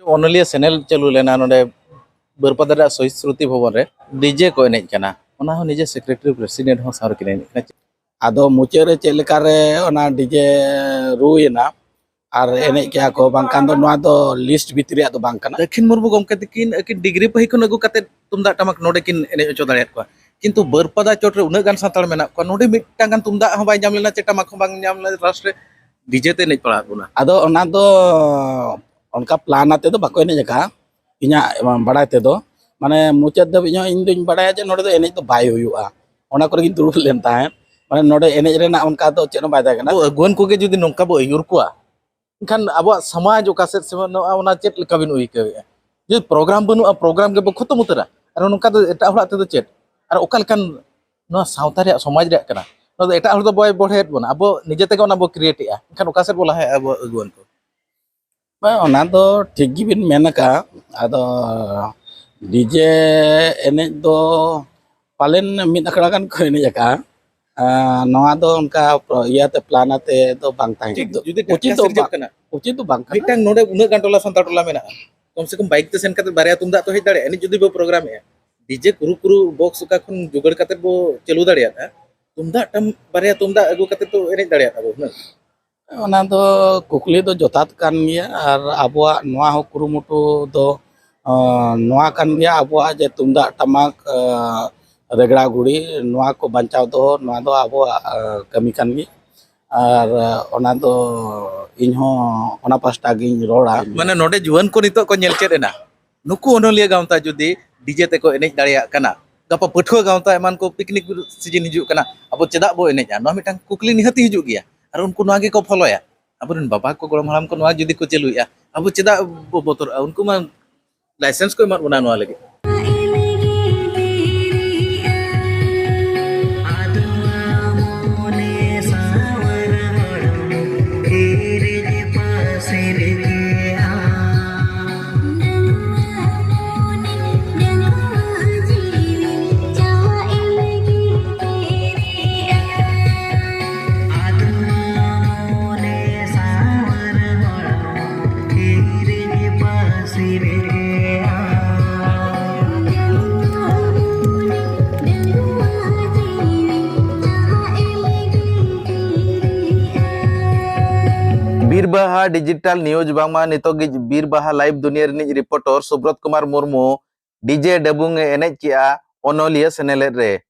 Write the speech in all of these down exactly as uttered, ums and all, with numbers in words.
ᱚᱱᱚᱞᱤᱭᱟᱹ ᱪᱮᱱᱮᱞ ᱪᱟᱹᱞᱩ ᱞᱮᱱᱟ ᱱᱚᱰᱮ ᱵᱟᱹᱨᱯᱟᱫᱟ ᱨᱮᱭᱟᱜ ᱥᱚᱦᱤᱫ ᱥᱨᱩᱛᱤ ᱵᱷᱚᱵᱚᱱ ᱨᱮ, ᱰᱤᱡᱮ ᱠᱚ ᱮᱱᱮᱡ ᱠᱟᱱᱟ, ᱚᱱᱟ ᱦᱚᱸ ᱱᱤᱡᱮ ᱥᱮᱠᱨᱮᱴᱟᱨᱤ ᱯᱨᱮᱥᱤᱰᱮᱱᱴ ᱦᱚᱸ ᱥᱟᱶ ᱨᱮᱠᱤᱱ ᱮᱱᱮᱡ ᱠᱟᱱᱟ᱾ ᱟᱫᱚ ᱢᱩᱪᱟᱹᱫ ᱨᱮ ᱪᱮᱫ ᱞᱮᱠᱟᱨᱮ ᱚᱱᱟ ᱰᱤᱡᱮ ᱨᱩᱭᱮᱱᱟ ᱟᱨ ᱮᱱᱮᱡ ᱠᱮᱜᱼᱟ ᱠᱚ, ᱵᱟᱝᱠᱷᱟᱱ ᱫᱚ ᱱᱚᱣᱟ ᱫᱚ ᱞᱤᱥᱴ ᱵᱷᱤᱛᱨᱤ ᱨᱮᱭᱟᱜ ᱫᱚ ᱵᱟᱝ ᱠᱟᱱᱟ᱾ ᱫᱟᱹᱠᱷᱤᱱ ᱢᱩᱨᱢᱩ ᱜᱚᱢᱠᱮ ᱛᱟᱹᱠᱤᱱ ᱟᱹᱠᱤᱱ ᱰᱤᱜᱽᱨᱤ ᱯᱟᱹᱦᱤ ᱠᱷᱚᱱ ᱟᱹᱜᱩ ᱠᱟᱛᱮ ᱛᱩᱢᱫᱟᱜ ᱴᱟᱢᱟᱠ ᱱᱚᱰᱮ ᱠᱤᱱ ᱮᱱᱮᱡ ᱦᱚᱪᱚ ᱫᱟᱲᱮᱭᱟᱫ ᱠᱚᱣᱟ, ᱠᱤᱱᱛᱩ ᱵᱟᱹᱨᱯᱟᱫᱟ ᱪᱚᱴ ᱨᱮ ᱩᱱᱟᱹᱜ ᱜᱟᱱ ᱥᱟᱱᱛᱟᱲ ᱢᱮᱱᱟᱜ ᱠᱚᱣᱟ, ᱱᱚᱰᱮ ᱢᱤᱫᱴᱟᱝ ᱜᱟᱱ ᱛᱩᱢᱫᱟᱜ ᱦᱚᱸ ᱵᱟᱭ ᱧᱟᱢ ᱞᱮᱱᱟ, ᱪᱮ ᱴᱟᱢᱟᱠ ᱦᱚᱸ ᱵᱟᱝ ᱧᱟᱢ ᱞᱮᱱᱟ, ᱞᱟᱥᱴ ᱨᱮ ᱰᱤᱡᱮ ᱛᱮ ᱮᱱᱮᱡ ᱯᱟᱲᱟᱣᱟᱫ ᱵᱚᱱᱟ᱾ ᱟᱫᱚ ᱚᱱᱟ ᱫᱚ ᱚᱱᱠᱟ ᱯᱞᱟᱱ ᱟᱛᱮ ᱫᱚ ᱵᱟᱠᱚ ᱮᱱᱮᱡ ᱟᱠᱟᱫᱼᱟ, ᱤᱧᱟᱹᱜ ᱵᱟᱲᱟᱭ ᱛᱮᱫᱚ᱾ ᱢᱟᱱᱮ ᱢᱩᱪᱟᱹᱫ ᱫᱷᱟᱹᱵᱤᱡ ᱦᱚᱸ ᱤᱧ ᱫᱩᱧ ᱵᱟᱲᱟᱭᱟ ᱡᱮ ᱱᱚᱰᱮ ᱫᱚ ᱮᱱᱮᱡ ᱫᱚ ᱵᱟᱭ ᱦᱩᱭᱩᱜᱼᱟ, ᱚᱱᱟ ᱠᱚᱨᱮ ᱜᱤᱧ ᱫᱩᱲᱩᱵ ᱞᱮᱱ ᱛᱟᱦᱮᱸᱫ᱾ ᱢᱟᱱᱮ ᱱᱚᱰᱮ ᱮᱱᱮᱡ ᱨᱮᱱᱟᱜ ᱚᱱᱠᱟ ᱫᱚ ᱪᱮᱫ ᱦᱚᱸ ᱵᱟᱭ ᱛᱟᱦᱮᱸ ᱠᱟᱱᱟ᱾ ᱟᱵᱚ ᱟᱹᱜᱩᱣᱟᱹᱱ ᱠᱚᱜᱮ ᱡᱩᱫᱤ ᱱᱚᱝᱠᱟ ᱵᱚ ᱟᱹᱭᱩᱨ ᱠᱚᱣᱟ, ᱮᱱᱠᱷᱟᱱ ᱟᱵᱚᱣᱟᱜ ᱥᱚᱢᱟᱡᱽ ᱚᱠᱟ ᱥᱮᱫ ᱥᱮᱱᱚᱜᱼᱟ, ᱚᱱᱟ ᱪᱮᱫ ᱞᱮᱠᱟ ᱵᱤᱱ ᱟᱹᱭᱠᱟᱹᱣᱮᱫᱼᱟ? ᱡᱩᱫᱤ ᱯᱨᱳᱜᱨᱟᱢ ᱵᱟᱹᱱᱩᱜᱼᱟ, ᱯᱨᱳᱜᱨᱟᱢ ᱜᱮᱵᱚ ᱠᱷᱚᱛᱚᱢ ᱩᱛᱟᱹᱨᱟ, ᱟᱨ ᱱᱚᱝᱠᱟ ᱫᱚ ᱮᱴᱟᱜ ᱦᱚᱲᱟᱜ ᱛᱮᱫᱚ ᱪᱮᱫ? ᱟᱨ ᱚᱠᱟ ᱞᱮᱠᱟᱱ ᱱᱚᱣᱟ ᱥᱟᱶᱛᱟ ᱨᱮᱭᱟᱜ, ᱥᱚᱢᱟᱡᱽ ᱨᱮᱭᱟᱜ ᱠᱟᱱᱟ? ᱱᱚᱣᱟ ᱫᱚ ᱮᱴᱟᱜ ᱦᱚᱲ ᱫᱚ ᱵᱟᱭ ᱵᱚᱲᱦᱮᱭᱮᱫ ᱵᱚᱱᱟ, ᱟᱵᱚ ᱱᱤᱡᱮ ᱛᱮᱜᱮ ᱚᱱᱟ ᱵᱚ ᱠᱨᱤᱭᱮᱴ ᱮᱫᱼᱟ᱾ ᱮᱱᱠᱷᱟᱱ ᱚᱠᱟ ᱥᱮᱫ ᱵᱚ ᱞᱟᱦᱟᱭᱟ ᱟᱵᱚ ᱟᱹᱜᱩᱣᱟᱹᱱ ᱠᱚ? ᱵᱟᱝ, ᱚᱱᱟ ᱫᱚ ᱴᱷᱤᱠ ᱜᱮᱵᱤᱱ ᱢᱮᱱ ᱟᱠᱟᱫᱼᱟ᱾ ᱟᱫᱚ ᱰᱤᱡᱮ ᱮᱱᱮᱡ ᱫᱚ ᱯᱟᱞᱮᱱ ᱢᱤᱫ ᱟᱠᱷᱲᱟ ᱜᱟᱱ ᱠᱚ ᱮᱱᱮᱡ ᱟᱠᱟᱫᱼᱟ᱾ ᱟᱸ, ᱱᱚᱣᱟ ᱫᱚ ᱚᱱᱠᱟ ᱯᱨᱚ-, ᱤᱭᱟᱹᱛᱮ, ᱯᱞᱟᱱ ᱟᱛᱮ ᱫᱚ ᱵᱟᱝ ᱛᱟᱦᱮᱸ ᱴᱷᱤᱠ, ᱠᱟᱱᱟ᱾ ᱡᱩᱫᱤ ᱩᱪᱤᱛ ᱴᱟᱴᱠᱟ ᱫᱚ ᱥᱤᱨᱡᱟᱹᱜ ᱵᱟᱝ, ᱠᱟᱱᱟ, ᱩᱪᱤᱛ ᱫᱚ ᱵᱟᱝ ᱠᱟᱱᱟ᱾ ᱢᱤᱫᱴᱟᱝ ᱱᱚᱰᱮ ᱩᱱᱟᱹᱜ ᱜᱟᱱ ᱴᱚᱞᱟ, ᱥᱟᱱᱛᱟᱲ ᱴᱚᱞᱟ ᱢᱮᱱᱟᱜᱼᱟ, ᱠᱚᱢ ᱥᱮ ᱠᱚᱢ ᱵᱟᱭᱤᱠ ᱛᱮ ᱥᱮᱱ ᱠᱟᱛᱮ ᱵᱟᱨᱭᱟ ᱛᱩᱢᱫᱟᱜ ᱛᱚ ᱦᱮᱡ ᱫᱟᱲᱮᱭᱟᱜᱼᱟ, ᱮᱱᱮᱡ ᱡᱩᱫᱤ ᱵᱚ ᱯᱨᱳᱜᱨᱟᱢᱮᱜᱼᱟ᱾ ᱰᱤᱡᱮ ᱠᱩᱨᱩ ᱠᱩᱨᱩ ᱵᱚᱠᱥ ᱚᱠᱟ ᱠᱷᱚᱱ ᱡᱳᱜᱟᱲ ᱠᱟᱛᱮ ᱵᱚ ᱪᱟᱹᱞᱩ ᱫᱟᱲᱮᱭᱟᱜᱼᱟ, ᱛᱩᱢᱫᱟᱜ ᱴᱟᱢ-, ᱵᱟᱨᱭᱟ ᱛᱩᱢᱫᱟᱜ ᱟᱹᱜᱩ ᱠᱟᱛᱮ ᱛᱚ ᱮᱱᱮᱡ ᱫᱟᱲᱮᱭᱟᱜᱼᱟ ᱵᱚ ᱦᱩᱱᱟᱹᱝ᱾ ᱚᱱᱟ ᱫᱚ ᱠᱩᱠᱞᱤ ᱫᱚ ᱡᱚᱛᱷᱟᱛ ᱠᱟᱱ ᱜᱮᱭᱟ, ᱟᱨ ᱟᱵᱚᱣᱟᱜ ᱱᱚᱣᱟ ᱦᱚᱸ ᱠᱩᱨᱩᱢᱩᱴᱩ ᱫᱚ, ᱟᱸ, ᱱᱚᱣᱟ ᱠᱟᱱ ᱜᱮᱭᱟ, ᱟᱵᱚᱣᱟᱜ ᱡᱮ ᱛᱩᱢᱫᱟᱜ ᱴᱟᱢᱟᱠ, ᱟᱸ, ᱨᱮᱜᱽᱲᱟ ᱜᱷᱩᱲᱤ, ᱱᱚᱣᱟ ᱠᱚ ᱵᱟᱧᱪᱟᱣ ᱫᱚᱦᱚ, ᱱᱚᱣᱟ ᱫᱚ ᱟᱵᱚᱣᱟᱜ, ᱟᱸ, ᱠᱟᱹᱢᱤ ᱠᱟᱱ ᱜᱮᱭᱟ᱾ ᱟᱨ, ᱟᱸ, ᱚᱱᱟ ᱫᱚ ᱤᱧᱦᱚᱸ ᱚᱱᱟ ᱯᱟᱥᱴᱟ ᱜᱤᱧ ᱨᱚᱲᱟ᱾ ᱢᱟᱱᱮ ᱱᱚᱰᱮ ᱡᱩᱣᱟᱹᱱ ᱠᱚ ᱱᱤᱛᱚᱜ ᱠᱚ ᱧᱮᱞ ᱪᱮᱫ ᱮᱱᱟ, ᱱᱩᱠᱩ ᱚᱱᱚᱞᱤᱭᱟᱹ ᱜᱟᱶᱛᱟ ᱡᱩᱫᱤ ᱰᱤᱡᱮ ᱛᱮᱠᱚ ᱮᱱᱮᱡ ᱫᱟᱲᱮᱭᱟᱜ ᱠᱟᱱᱟ, ᱜᱟᱯᱟ ᱯᱟᱹᱴᱷᱩᱣᱟᱹ ᱜᱟᱶᱛᱟ ᱮᱢᱟᱱ ᱠᱚ ᱯᱤᱠᱱᱤᱠ ᱥᱤᱡᱤᱱ ᱦᱤᱡᱩᱜ ᱠᱟᱱᱟ, ᱟᱵᱚ ᱪᱮᱫᱟᱜ ᱵᱚ ᱮᱱᱮᱡᱼᱟ? ᱱᱚᱣᱟ ᱢᱤᱫᱴᱟᱝ ᱠᱩᱠᱞᱤ ᱱᱤᱦᱟᱹᱛᱤ ᱦᱤᱡᱩᱜ ᱜᱮᱭᱟ᱾ ᱟᱨ ᱩᱱᱠᱩ ᱱᱚᱣᱟ ᱜᱮᱠᱚ ᱯᱷᱚᱞᱳᱭᱟ᱾ ᱟᱵᱚᱨᱮᱱ ᱵᱟᱵᱟ ᱠᱚ, ᱜᱚᱲᱚᱢ ᱦᱟᱲᱟᱢ ᱠᱚ ᱱᱚᱣᱟ ᱡᱩᱫᱤ ᱠᱚ ᱪᱟᱹᱞᱩᱭᱮᱫᱼᱟ, ᱟᱵᱚ ᱪᱮᱫᱟᱜ ᱵᱚ ᱵᱚᱛᱚᱨᱚᱜᱼᱟ? ᱩᱱᱠᱩ ᱢᱟ ᱞᱟᱭᱥᱮᱱᱥ ᱠᱚ ᱮᱢᱟᱫ ᱵᱚᱱᱟ ᱱᱚᱣᱟ ᱞᱟᱹᱜᱤᱫ᱾ ᱵᱤᱨᱵᱟᱦᱟ ᱰᱤᱡᱤᱴᱟᱞ ᱱᱤᱭᱩᱡᱽ ᱵᱟᱝᱢᱟ ᱱᱤᱛᱚᱜ ᱜᱮ ᱵᱤᱨᱵᱟᱦᱟ ᱞᱟᱭᱤᱵᱷ ᱫᱩᱱᱤᱭᱟᱹ ᱨᱤᱱᱤᱡ ᱨᱤᱯᱳᱨᱴᱚᱨ ᱥᱩᱵᱨᱚᱛ ᱠᱩᱢᱟᱨ ᱢᱩᱨᱢᱩ ᱰᱤᱡᱮ ᱰᱟᱹᱵᱩᱝ ᱮ ᱮᱱᱮᱡ ᱠᱮᱜᱼᱟ ᱚᱱᱚᱞᱤᱭᱟᱹ ᱥᱮᱱᱮᱞᱮᱫ ᱨᱮ᱾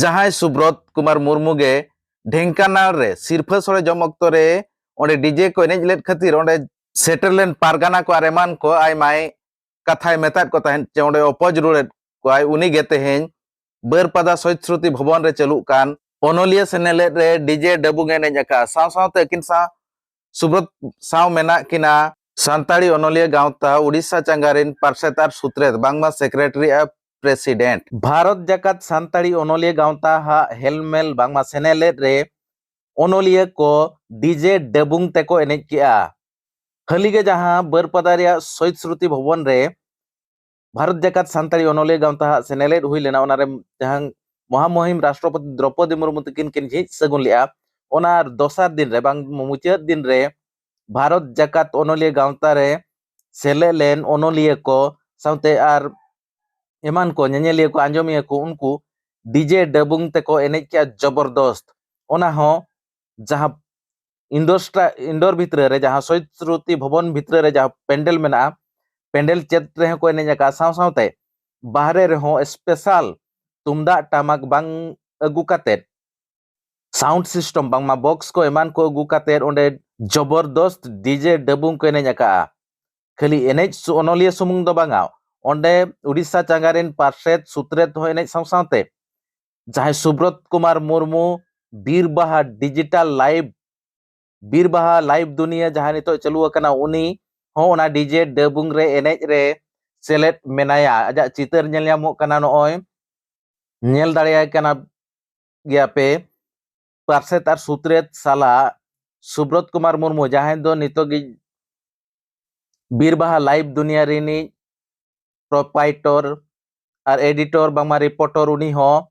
ᱡᱟᱦᱟᱸᱭ ᱥᱩᱵᱨᱚᱛ ᱠᱩᱢᱟᱨ ᱢᱩᱨᱢᱩ ᱜᱮ ᱰᱷᱮᱝᱠᱟᱱᱟᱞ ᱨᱮ ᱥᱤᱨᱯᱷᱟᱹ ᱥᱚᱲᱮ ᱡᱚᱢ ᱚᱠᱛᱚ ᱨᱮ ᱚᱸᱰᱮ ᱰᱤᱡᱮ ᱠᱚ ᱮᱱᱮᱡ ᱞᱮᱫ ᱠᱷᱟᱹᱛᱤᱨ ᱚᱸᱰᱮ ᱥᱮᱴᱮᱨ ᱞᱮᱱ ᱯᱟᱨᱜᱟᱱᱟ ᱠᱚ ᱟᱨ ᱮᱢᱟᱱ ᱠᱚ ᱟᱭᱢᱟᱭ ᱠᱟᱛᱷᱟᱭ ᱢᱮᱛᱟᱫ ᱠᱚ ᱛᱟᱦᱮᱸᱫ ᱪᱮ ᱚᱸᱰᱮ ᱚᱯᱚᱡᱽ ᱨᱩᱣᱟᱹᱲᱮᱫ ᱠᱚᱣᱟᱭ᱾ ᱩᱱᱤ ᱜᱮ ᱛᱮᱦᱮᱧ ᱵᱟᱹᱨᱯᱟᱫᱟ ᱥᱚᱦᱤᱫ ᱥᱨᱩᱛᱤ ᱵᱷᱚᱵᱚᱱ ᱨᱮ ᱪᱟᱹᱞᱩᱜ ᱠᱟᱱ ᱚᱱᱚᱞᱤᱭᱟᱹ ᱥᱮᱱᱮᱞᱮᱫ ᱨᱮ ᱰᱤᱡᱮ ᱰᱟᱹᱵᱩᱝ ᱮ ᱮᱱᱮᱡ ᱟᱠᱟᱫᱼᱟ᱾ ᱥᱟᱶ ᱥᱟᱶᱛᱮ ᱟᱹᱠᱤᱱ ᱥᱟᱶ ᱥᱩᱵᱨᱚᱛ ᱥᱟᱶ ᱢᱮᱱᱟᱜ ᱠᱤᱱᱟ ᱥᱟᱱᱛᱟᱲᱤ ᱚᱱᱚᱞᱤᱭᱟᱹ ᱜᱟᱶᱛᱟ ᱩᱰᱤᱥᱟ ᱪᱟᱸᱜᱟ ᱨᱤᱱ ᱯᱟᱨᱥᱮᱛ ᱟᱨ ᱥᱩᱛᱨᱮᱛ ᱵᱟᱝᱢᱟ ᱥᱮᱠᱨᱮᱴᱟᱨᱤ ᱟᱨ ᱯᱨᱮᱥᱤᱰᱮᱱᱴ᱾ ᱵᱷᱟᱨᱚᱛ ᱡᱟᱠᱟᱛ ᱥᱟᱱᱛᱟᱲᱤ ᱚᱱᱚᱞᱤᱭᱟᱹ ᱜᱟᱶᱛᱟ ᱦᱟᱜ ᱦᱮᱞᱢᱮᱞ ᱵᱟᱝᱢᱟ ᱥᱮᱱᱮᱞᱮᱫ ᱨᱮ ᱚᱱᱚᱞᱤᱭᱟᱹ ᱠᱚ ᱰᱤᱡᱮ ᱰᱟᱹᱵᱩᱝ ᱛᱮᱠᱚ ᱮᱱᱮᱡ ᱠᱮᱜᱼᱟ᱾ ᱦᱟᱹᱞᱤ ᱜᱮ ᱡᱟᱦᱟᱸ ᱵᱟᱹᱨᱯᱟᱫᱟ ᱨᱮᱭᱟᱜ ᱥᱚᱦᱤᱫ ᱥᱨᱩᱛᱤ ᱵᱷᱚᱵᱚᱱ ᱨᱮ ᱵᱷᱟᱨᱚᱛ ᱡᱟᱠᱟᱛ ᱥᱟᱱᱛᱟᱲᱤ ᱚᱱᱚᱞᱤᱭᱟᱹ ᱜᱟᱶᱛᱟ ᱦᱟᱜ ᱥᱮᱱᱮᱞᱮᱫ ᱦᱩᱭ ᱞᱮᱱᱟ, ᱚᱱᱟᱨᱮ ᱡᱟᱦᱟᱸ ᱢᱚᱦᱟᱢᱩᱦᱤᱢ ᱨᱟᱥᱴᱨᱚᱯᱚᱛᱤ ᱫᱨᱚᱯᱚᱫᱤ ᱢᱩᱨᱢᱩ ᱛᱟᱹᱠᱤᱱ ᱠᱤᱱ ᱡᱷᱤᱡ ᱥᱟᱹᱜᱩᱱ ᱞᱮᱫᱼᱟ, ᱚᱱᱟ ᱫᱚᱥᱟᱨ ᱫᱤᱱ ᱨᱮ ᱵᱟᱝ ᱢᱩᱪᱟᱹᱫ ᱫᱤᱱ ᱨᱮ ᱵᱷᱟᱨᱚᱛ ᱡᱟᱠᱟᱛ ᱚᱱᱚᱞᱤᱭᱟᱹ ᱜᱟᱶᱛᱟ ᱨᱮ ᱥᱮᱞᱮᱫ ᱞᱮᱱ ᱚᱱᱚᱞᱤᱭᱟᱹ ᱠᱚ ᱥᱟᱶᱛᱮ ᱟᱨ ᱮᱢᱟᱱ ᱠᱚ ᱧᱮᱧᱮᱞᱤᱭᱟᱹ ᱠᱚ ᱟᱸᱡᱚᱢᱤᱭᱟᱹ ᱠᱚ ᱩᱱᱠᱩ ᱰᱤᱡᱮ ᱰᱟᱹᱵᱩᱝ ᱛᱮᱠᱚ ᱮᱱᱮᱡ ᱠᱮᱜᱼᱟ ᱡᱚᱵᱚᱨᱫᱚᱥᱛ᱾ ᱚᱱᱟ ᱦᱚᱸ ᱡᱟᱦᱟᱸ ᱤᱱᱰᱳᱨ ᱥᱴᱟ-, ᱤᱱᱰᱳᱨ ᱵᱷᱤᱛᱨᱤ ᱨᱮ ᱡᱟᱦᱟᱸ ᱥᱚᱦᱤᱫ ᱥᱨᱩᱛᱤ ᱵᱷᱚᱵᱚᱱ ᱵᱷᱤᱛᱨᱤ ᱨᱮ ᱡᱟᱦᱟᱸ ᱯᱮᱱᱰᱮᱞ ᱢᱮᱱᱟᱜᱼᱟ, ᱯᱮᱱᱰᱮᱞ ᱪᱮᱫ ᱨᱮᱦᱚᱸ ᱠᱚ ᱮᱱᱮᱡ ᱟᱠᱟᱫᱼᱟ᱾ ᱥᱟᱶ ᱥᱟᱶᱛᱮ ᱵᱟᱦᱨᱮ ᱨᱮᱦᱚᱸ ᱥᱯᱮᱥᱟᱞ ᱛᱩᱢᱫᱟᱜ ᱴᱟᱢᱟᱠ ᱵᱟᱝ ᱟᱹᱜᱩ ᱠᱟᱛᱮᱫ ᱥᱟᱣᱩᱱᱰ ᱥᱤᱥᱴᱮᱢ ᱵᱟᱝᱢᱟ ᱵᱚᱠᱥ ᱠᱚ ᱮᱢᱟᱱ ᱠᱚ ᱟᱹᱜᱩ ᱠᱟᱛᱮᱫ ᱚᱸᱰᱮ ᱡᱚᱵᱚᱨᱫᱚᱥᱛ ᱰᱤᱡᱮ ᱰᱟᱹᱵᱩᱝ ᱠᱚ ᱮᱱᱮᱡ ᱟᱠᱟᱫᱼᱟ᱾ ᱠᱷᱟᱹᱞᱤ ᱮᱱᱮᱡ ᱥᱩ-, ᱚᱱᱚᱞᱤᱭᱟᱹ ᱥᱩᱢᱩᱝ ᱫᱚ ᱵᱟᱝᱟ, ᱚᱸᱰᱮ ᱩᱰᱤᱥᱟ ᱪᱟᱸᱜᱟ ᱨᱮᱱ ᱯᱟᱨᱥᱮᱛ ᱥᱩᱛᱨᱮᱛ ᱦᱚᱸ ᱮᱱᱮᱡ ᱥᱟᱶ ᱥᱟᱶᱛᱮ ᱡᱟᱦᱟᱸᱭ ᱥᱩᱵᱨᱚᱛ ᱠᱩᱢᱟᱨ ᱢᱩᱨᱢᱩ ᱵᱤᱨ ᱵᱟᱦᱟ ᱰᱤᱡᱤᱴᱟᱞ ᱞᱟᱭᱤᱵᱷ, ᱵᱤᱨ ᱵᱟᱦᱟ ᱞᱟᱭᱤᱵᱷ ᱫᱩᱱᱤᱭᱟᱹ ᱡᱟᱦᱟᱸ ᱱᱤᱛᱚᱜ ᱪᱟᱹᱞᱩ ᱟᱠᱟᱱᱟ, ᱩᱱᱤ ᱦᱚᱸ ᱚᱱᱟ ᱰᱤᱡᱮ ᱰᱟᱹᱵᱩᱝ ᱨᱮ ᱮᱱᱮᱡ ᱨᱮ ᱥᱮᱞᱮᱫ ᱢᱮᱱᱟᱭᱟ᱾ ᱟᱡᱟᱜ ᱪᱤᱛᱟᱹᱨ ᱧᱮᱞ ᱧᱟᱢᱚᱜ ᱠᱟᱱᱟ, ᱱᱚᱜᱼᱚᱭ ᱧᱮᱞ ᱫᱟᱲᱮᱭᱟᱭ ᱠᱟᱱᱟ ᱜᱮᱭᱟ ᱯᱮ, ᱯᱟᱨᱥᱮᱛ ᱟᱨ ᱥᱩᱛᱨᱮᱛ ᱥᱟᱞᱟᱜ ᱥᱩᱵᱨᱚᱛ ᱠᱩᱢᱟᱨ ᱢᱩᱨᱢᱩ, ᱡᱟᱦᱟᱸᱭ ᱫᱚ ᱱᱤᱛᱚᱜ ᱜᱮ ᱵᱤᱨ ᱵᱟᱦᱟ ᱞᱟᱭᱤᱵᱷ ᱫᱩᱱᱤᱭᱟᱹ ᱨᱤᱱᱤᱡ ᱯᱨᱚᱯᱟᱭᱴᱚᱨ ᱟᱨ ᱮᱰᱤᱴᱚᱨ ᱵᱟᱝᱢᱟ ᱨᱤᱯᱳᱨᱴᱚᱨ, ᱩᱱᱤ ᱦᱚᱸ